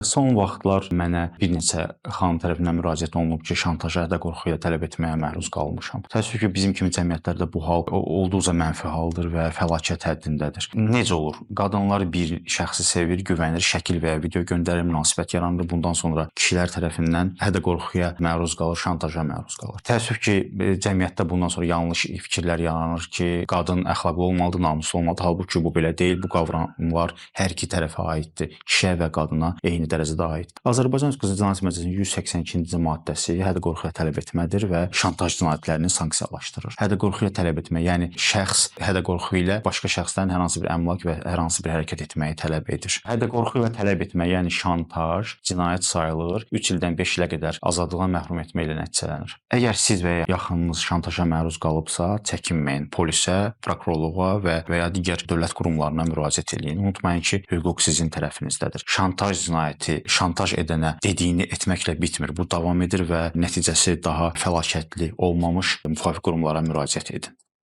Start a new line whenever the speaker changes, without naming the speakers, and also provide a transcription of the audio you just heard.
Son vaxtlar mənə bir neçə xanım tərəfindən müraciət olunub ki, şantaja, hədə qorxu ilə tələb etməyə məruz qalmışam. Təəssüf ki, bizim kimi cəmiyyətlərdə bu hal olduqca mənfi haldır və fəlakət həddindədir. Necə olur? Qadınlar bir şəxsi sevir, güvənir, şəkil və ya video göndərir, münasibət yaranır. Bundan sonra kişilər tərəfindən hədə qorxuya məruz qalır, şantaja məruz qalır. Təəssüf ki, cəmiyyətdə bundan sonra yanlış fikirlər yaranır ki, qadın əxlaqlı olmalıdır, namuslu olmalıdır. Halbuki bu belə deyil. Bu qavramlar hər iki tərəfə aiddir. Kişiyə və qadına eyni dərəcədə aiddir. Azərbaycan Respublikası Cinayət Məcəlləsinin 182-ci maddəsi hədə qorxuya tələb etmədir və şantaj cinayətlərini sanksiyalaşdırır. Hədə qorxuya tələb etmə, yəni şəxs hədə qorxu ilə başqa şəxsdən hər hansı bir əmlak və hər hansı bir hərəkət etməyi tələb edir. Hədə qorxu ilə tələb etmə, yəni şantaj cinayət sayılır. 3 ildən 5 ilə qədər azadlıqdan məhrum etmə ilə nəticələnir. Əgər siz və ya yaxınınız şantaja məruz qalıbsa, çəkinməyin. Polisə, prokurorluğa və ya digər dövlət qurumlarına müraciət eləyin. Unutmayın ki, hüquq sizin tərəfinizdədir. Şantaj cinayəti şantaj edənə dediyini etməklə bitmir. Bu davam edir və nəticəsi daha fəlakətli olmamış müvafiq qurumlara müraciət edin.